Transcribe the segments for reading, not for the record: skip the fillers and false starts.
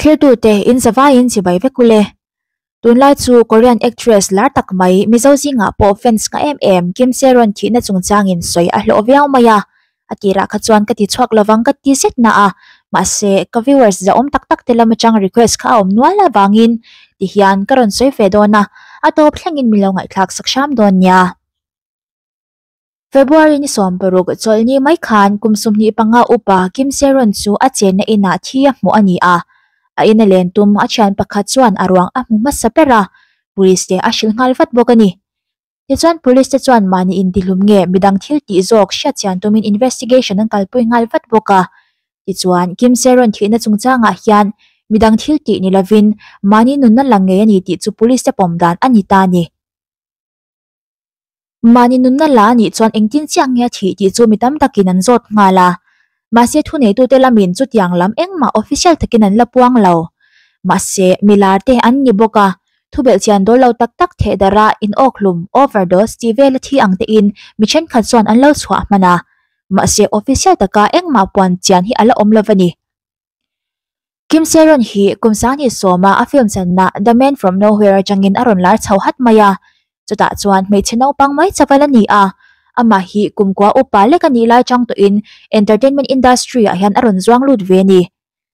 Thlirtute in zavaiin chibai vek ule. Tunlai chu Korean actress lar tak mai Mizo zingah pawh fans ngah em em Kim Sae-ron thihna chungchangin sawi a hlawh viau mai a. A tirah kha chuan ka ti chhuak lovang ka ti zet na a, mahse ka viewers zahawm tak tak te lam atang request kha a awm nual avangin tihian ka rawn sawi ve dawn a, a tawp thlengin min lo ngaihthlak sak hram dawn nia. February ni 16 chawlhni mai khan kum 25 upa Kim Sae-ron chu a chenna inah thi a hmuh a ni a, a ina len tum a thian pakhat chuan a ruang a hmu hmasa ber a, police te a hrilh nghal vat bawk a ni. Tichuan police te chuan mahni intihlum nge midang thil tih zawk hriatchian tumin investigation an kalpui nghal vat bawk a. Tichuan Kim Sae-ron thihna chungchangah hian midang thil tih ni lovin mahni nunna lang ngei a ni tih chu police te pawm dan a ni ta a ni. Mahni nunna la a nih chuan engtin chiah nge a thih tih chu mi tam takin an zawt nghal a. Mahse thuneitute lamin chutiang lam engmah official takin an la puang lo. Mahse milar te an ni bawk a, thubelh chian dawl lo tak tak theh darh a inawkhlum, overdose, tih vel a thi ang tein mi thenkhat chuan an lo chhuah hman a. Mahse official taka engmah puan chian hi a la awm lo va ni. Kim Sae-ron hi kum 2010 a a film channa The Man From Nowhere atangin a rawn lar chho hat mai a, chutah chuan hmeichhe naupang mai chaval a ni a, amah hi kumkua upa lek a nih lai chang tawhin entertainment industry ah hian a rawn zuang lut ve a ni.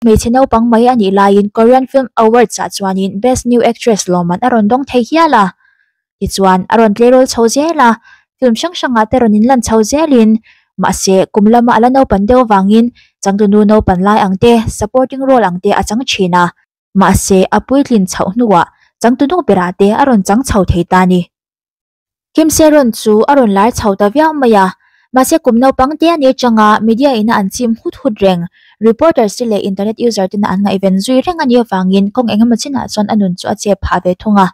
Hmeichhe naupang mai a nih laiin Korean Film Awards ah chuanin Best New Actress lawmman a rawn dawng thei hial a. Tichuan, a rawn tleirawl chho zel a, film hrang hrangah te rawn inlan chho zelin, mahse, kum lama a la naupan deuh avangin changtunu naupan lai ang te, supporting role ang te a chang thin a. Mahse, a puitlin chhoh hnuah changtunu berah te a rawn chang chho thei ta a ni. Kim Sae-ron chu a rawn lar chho ta viau mai a, mahse kum naupang te a ni atanga media ina an chim hut hut reng, reporters te leh internet user tena an ngaihven zui reng a nih avangin kawng engemaw chinah chuan a nun chu a chep phah ve thung a.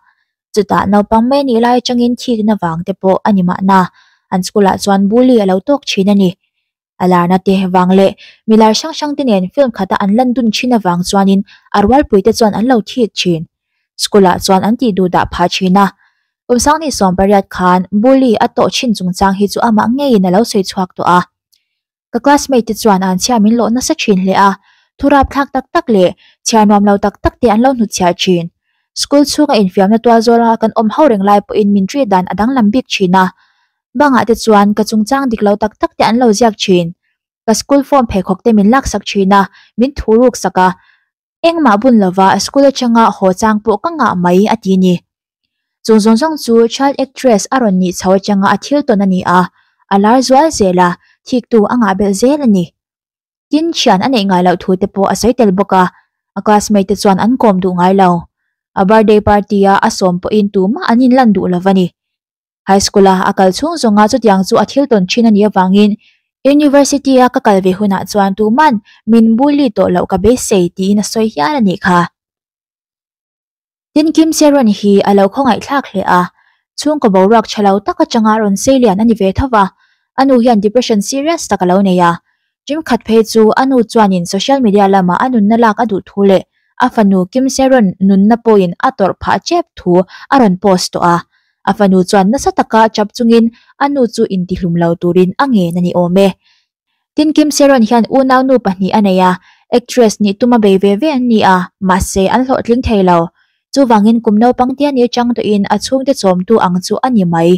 Chutah naupang mai nih lai atangin thikna vang te pawh a ni mahna, an school ah chuan bully a lo tawk thin a ni. A larna te vang leh milar hrang hrang te nen film khata an lan dun thin avang chuanin a rualpui te chuan an lo thik thin. School ah chuan an tih duh dah phah thin a. Kum 2018 khan bully a tawh thin chungchang hi chu amah ngeiin a lo sawi chhuak tawh a. Ka classmate te chuan an chhia min lawh nasa thin hle a, thu rapthlak tak tak leh chhiar nuam lo tak tak te an lo hnutchhiar thin. School chhunga infiamna tual zawla kan awm ho reng lai pawhin min treat dan a danglam bik thin a. Bangah te chuan ka chungchang dik lo tak tak te an lo ziak thin. Ka school form pheikhawk te min laksak thin a, min thu ruk sak a. Engmah bun lova school atanga haw chang pawh ka ngah mai a ti ni. Chung zawng zawng chu child actress a rawn nih chho atanga a thil tawn a ni a, a lar zual zel a, thiktu a ngah belh zel a ni. Tin, thian a neih ngai loh thu te pawh a sawi tel bawk a, a classmate te chuan an kawm duh ngai lo. A birthday party a a sawm pawhin tumah an inlan duh lo a ni. High school a a kal chhung zawnga chutiang chu a thil tawn thin a nih avangin University a ka kal ve hunah chuan tuman min bully tawh loh ka beisei tiin a sawi hial a nih kha. Tin Kim Sae-ron hi a lo khawngaihthlak hle a, chhungkaw boruak tha lo tak atanga rawn sei lian a ni ve tho va, a nu hian depression serious tak a lo nei a. Ṭim khat phei chu a nu chuanin social media lama a nunna lak a duh thu leh a fanu Kim Sae-ron nunna pawhin a tawrh phah ṭep thu a rawn post tawh a. A fanu chuan nasa taka chap chungin a nu chu intihlum lo turin a ngen a ni awm e. Tin Kim Sae-ron hian unaunu pahnih a nei a, actress nih tuma bei ve ve an ni a, mahse an hlawhtling thei lo. Chuvangin kum naupang tia ni chang tawhin a chhungte chawmtu ang chu a ni mai.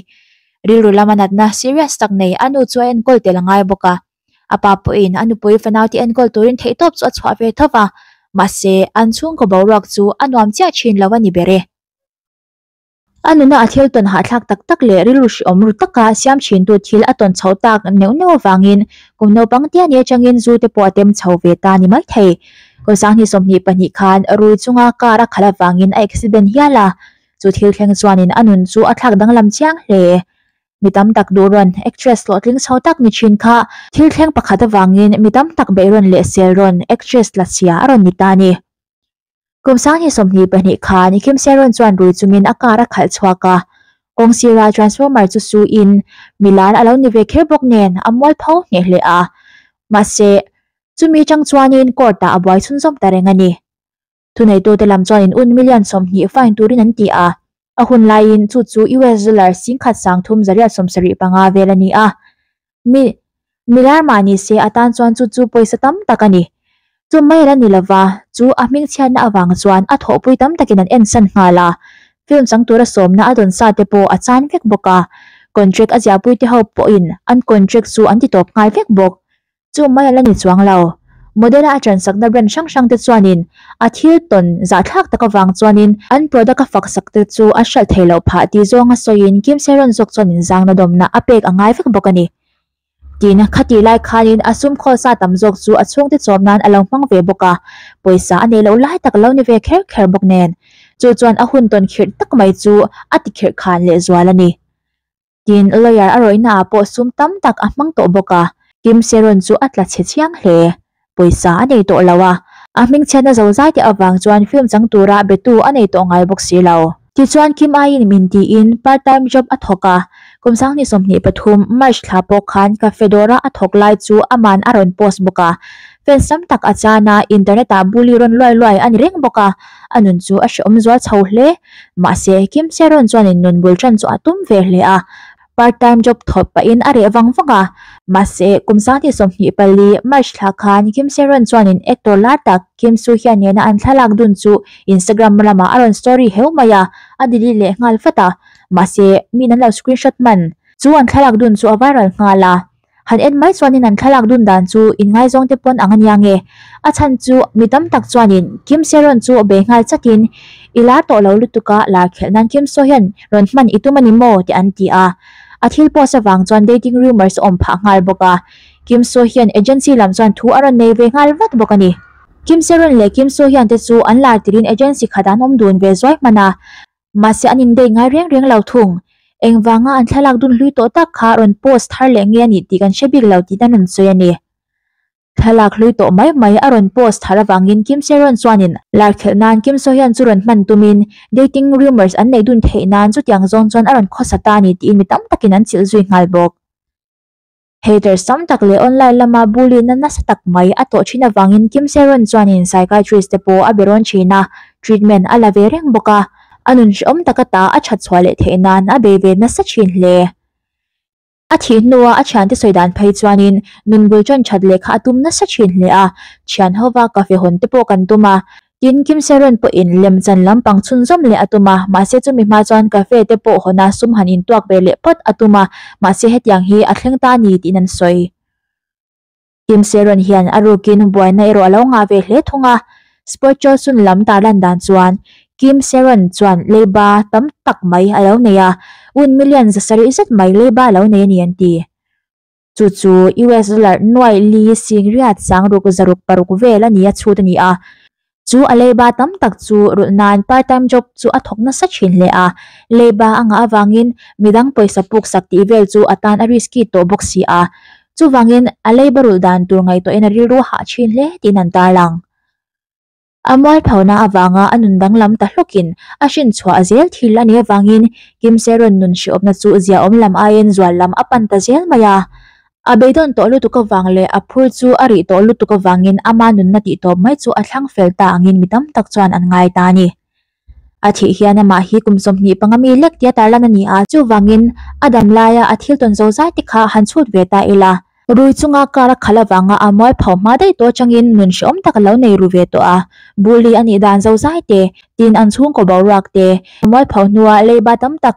Rilru lama natna serious tak nei a nu chu a enkawl tel a ngai bawk a. A pa pawhin a nupui fanaute enkawl turin theihtawp chu a chhuah ve tho va, mahse an chhungkaw boruak chu a nuam chiah thin lo a ni ber e. A nuna a thil tawn hahthlak tak tak leh rilru hrehawm ru taka siam thintu thil a tawn chho tak neuh neuh avangin kum naupang tia ni atangin zu te pawh a tem chho ve ta ni maithei. Kum 2022 khan rui chunga car a khalh avangin a accident hial a, chu thil thleng chuanin a nun chu a thlak danglam chiang hle. Mi tam tak duh rawn actress hlawhtling chho tak ni thin kha thil thleng pakhat avangin mi tam tak beihrawn leh sel rawn actress la chhia a rawn ni ta a ni. Kum 2022 khan Kim Sae-ron chuan rui chungin a car a khalh chhuak a, kawng sira transformer chu su in milar a lo ni ve kher bawk nen a mual pho hneh hle a. Mahse, chumi chang chuanin court ah a buai chhunzawm ta reng a ni. Thuneitute lam chuanin un million 20 fine turin an ti a, a hun laiin chu chu US dollar 13,375 vel a ni a. Mi milar mah ni se atan chuan chu chu pawisa tam tak a ni. Chu mai a la ni lova, chu a hmingchhiatna avang chuan a thawhpui tam takin an ensan nghal a, film chang tura sawmna a dawn sa te pawh a chan vek bawk a, contract a ziahpui te ho pawhin an contract chu an ti tawp nghal vek bawk. Chu mai a la ni chuang lo. Model a a ṭansakna brand hrang hrang te chuanin a thil tawn zahthlak tak avang chuanin an product a faksak te chu a hralh thei loh phah tih zawnga sawiin Kim Sae-ron zawk chuanin zangna dawmna a pek a ngai vek bawk a ni. Tin, khatih lai khanin a sum khawl sa tam zawk chu a chhungte chawm nan a lo hmang ve bawk a, pawisa a neih loh lai tak lo ni ve kher kher bawk nen, chu chuan a hun tawn khirh tak mai chu a ti khirh khan lehzual a ni. Tin, lawyer a rawihna ah pawh sum tam tak a hmang tawh bawk a, Kim Seron chu a tla chhe chiang hle. Pawisa a nei tawh lo a, a hmingchhiatna zo zai te avang chuan film chang tura betu a nei tawh ngai bawk si lo. Tichuan Kim aiin min tiin part time job a thawk a, kum 2023 March thla pawh khan cafe dawra a thawk lai chu aman a rawn post bawk a, fans tam tak a chan a, internet ah bully rawn luai luai a ni reng bawk a, a nun chu a hrehawm zual chho hle. Mahse Kim Seron chuanin nun bul tan chu a tum ve hle a, Part time job thawt pahin a reh vang vang a, mahse kum 2024 March thla khan Kim Sae-ron chuanin actor lar tak Kim Soo Hyun nena an thlalak dun chu Instagram lamah a rawn story heu mai a, a delete leh nghal vat a, mahse miin an lo screenshot hman. Chu an thlalak dun chu a viral nghal a, han en mai chuanin an thlalak dun dan chu inngaizawng te pawn ang a nia nge? A chhan chu mi tam tak chuanin Kim Sae-ron chu bei nghal chatin I lar tawh lo lutuk a, lar khelh nan Kim Soo hian rawn hman i tum a ni maw? tih an ti a. A thil post avang chuan dating rumours a awm phah nghal bawk a. Kim Soo hian agency lam chuan thu a rawn nei ve nghal vat bawk a ni. Kim Sae-ron leh Kim Soo Hyun te chu an lar tirin agency khat an awm dun ve zuai hman a. Mahse an indei ngai reng reng lo thung. Engvanga an thlalak dun hlui tawh tak kha rawn post thar leh nge a nih tih kan hre bik lo tih an rawn sawi a ni. Thlalak hlui tawh mai mai a rawn post thar avangin Kim Sae-ron chuanin lar khelh nan Kim Soo-hyun chu rawn hman tumin dating rumours an neih dun theih nan chutiang zawng chuan a rawn khawsa ta a ni tiin mi tam takin an chilh zui nghal bawk. Haters tam tak leh online lama bully na nasa tak mai a tawh thin avangin Kim Sae-ron chuanin psychiatrist te pawh a be rawn thin a, treatment a la ve reng bawk a, a nun hrehawm taka ta a that chhuah leh theih nan a bei ve nasa thin hle. A thih hnua a thiante sawi dan phei chuanin nun bul tan that leh kha a tum nasa thin hle a, thian hova cafe hawn te pawh kan tum a, tin Kim Sae-ron pawhin lemchan lampang chhunzawm leh a tum a, mahse chumi hma chuan cafe te pawh hawna sum han intuak ve leh phawt a tum a, mahse hetiang hi a thleng ta a ni tiin an sawi. Kim Sae-ron hian a rukin buaina erawh a lo ngah ve hle thung a, Sport Chosun lam tarlan dan chuan Kim Sae-ron chuan leiba tam tak mai a lo nei a, un million 700 zet mai leiba a lo nei a ni an ti. Chu chu US dollar nuai li sing riat sang ruk zaruk paruk vel a ni a chhut a ni a. Chu a leiba tam tak chu rulh nan part time job chu a thawk nasa thin hle a, leiba a ngah avangin midang pawisa puk sak tih vel chu a tan a risky tawh bawk si a. Chuvangin a leiba rulh dan tur ngaihtuahin a rilru hah thin hle tiin an tarlang. A mualphona avanga a nun danglam ta hlawkin a hrinchhuah zel thil a nih avangin Kim Sae-ron nun hrehawmna chu ziaawm lam aiin zual lam a pan ta zel mai a. A beidawn tawh lutuk avang leh a phur chu a rih tawh lutuk avangin ama nunna tih tawp mai chu a thlang fel ta angin mi tam tak chuan an ngai ta a ni. A thih hian amah hi kum 25 mi lek tia tarlan a ni a, chuvangin a dam laia a thil tawn zo zai te kha han chhut ve ta ila. Rui chunga kar a khalh avanga a mualpho hma daih tawh atangin nun hrehawm tak a lo nei ru ve tawh a, bully a nih dan zo zai te, tin an chhungkaw boruak te, mualpho hnua leiba tam tak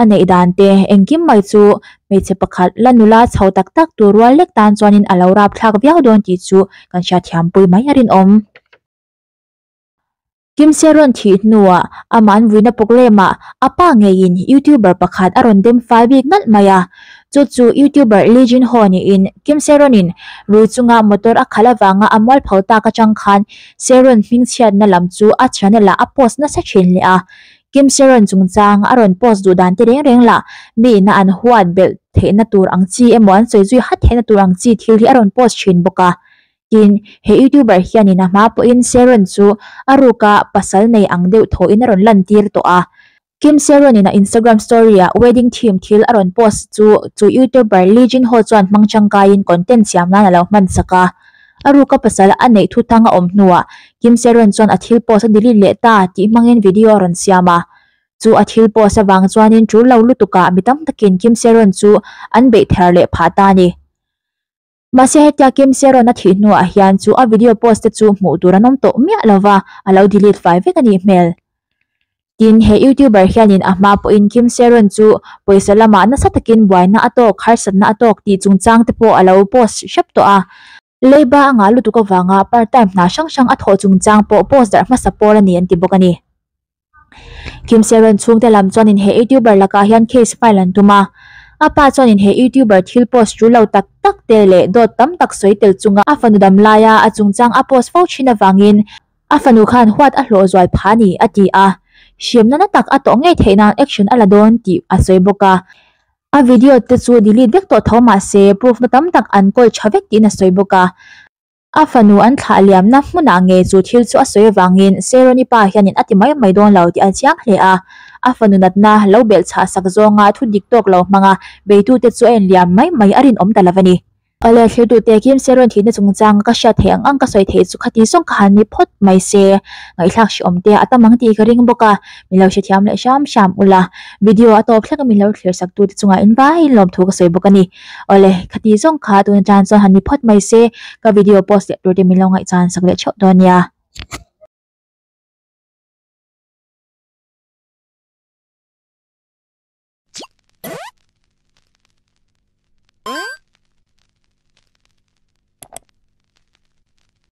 a neih dan te, engkim mai chu hmeichhe pakhat la nula chho tak tak tur rual lek tan chuanin a lo rapthlak viau dawn tih chu kan hriatthiampui mai a rinawm. Kim Sae-ron thih hnuah amah an vuina programme-ah a pa ngeiin YouTuber pakhat a rawn dem fai bik nalh mai a. Chu chu YouTuber Lee Jin-ho niin Kim Sae-ron-in rui chunga motor a khalh avanga a mualpho tak atang khan Sae-ron hmingchhiatna lam chu a channel-ah a post nasa thin hle a. Kim Sae-ron chungchang a rawn post duh dan te reng reng lah mi ina an huat belh theihna tur ang chi emaw an sawi zui hat theihna tur ang chi thil hi a rawn post thin bawk a. Tin, he YouTuber hianin a hma pawhin Sae-ron chu a ruka pasal nei ang deuh thawhin a rawn lantir tawh a. Kim Sae-ron-in a Instagram story-ah wedding theme thil a rawn post chu chu YouTuber Lee Jin-ho chuan hmang tangkaiin content siam nan a lo hman sak a. A ruka pasal a neih thuthang a awm hnuah Kim Sae-ron chuan a thil post a delete leh ta tih hmangin video a rawn siam a. Chu a thil post avang chuanin tul lo lutukah mi tam takin Kim Sae-ron chu an beih ther leh phah ta a ni. Mahse hetia Kim Saeron a thih hnuah hian chu a video post te chu hmuh tur an awm tawh miah lova, a lo delete fai vek a nih hmel. Tin, he YouTuber hianin a hma pawhin Kim Saeron chu pawisa lamah nasa takin buaina a tawk, harsatna a tawk tih chungchang te pawh a lo post hrep tawh a. Leiba a ngah lutuk avanga part time hna hrang hrang a thawh chungchang pawh post darh hmasa pawl a ni an ti bawk a ni. Kim Saeron chhungte lam chuanin he YouTuber lakah hian case file an tum a. A pa chuanin he YouTuber thil post tul lo tak tak te leh dawt tam tak sawi tel chunga a fanu dam laia a chungchang a post fo thin avangin A fanu khan huat a hlawh zual pha ni, a ti a. Hriamna na tak a tawh ngei theih nan action a la dawn tih a sawi bawk a. A video te chu delete vek tawh tho mah se proof na tam tak an kawl tha vek tiin a sawi bawk a. A fanu an thlah liamna hmunah ngei chu thil chu a sawi avangin Seroni pa hianin a ti mai mai dawn lo tih a chiang hle a. A fanu natna lo belh chhah sak zawnga thu dik tawk lo hmanga beitute chu a enliam mai mai a rinawm ta lo a ni. Awle thirtute Kim Seron thihna chungchang ka hriat theih ang ang ka sawi theih chu khati zawng ka han ni phawt mai se, ngaihthlak hrehawm te a tam ang tih ka ring bawk a, min lo hrethiam leh hram hram ula, video a tawp thleng a min lo thlir sak tute chungah in vaiin lawmthu ka sawi bawk a ni. Awle khati zawng kha tuna tan chuan han ni phawt mai se, ka video post leh turte min lo ngaihchan sak leh theuh dawn nia.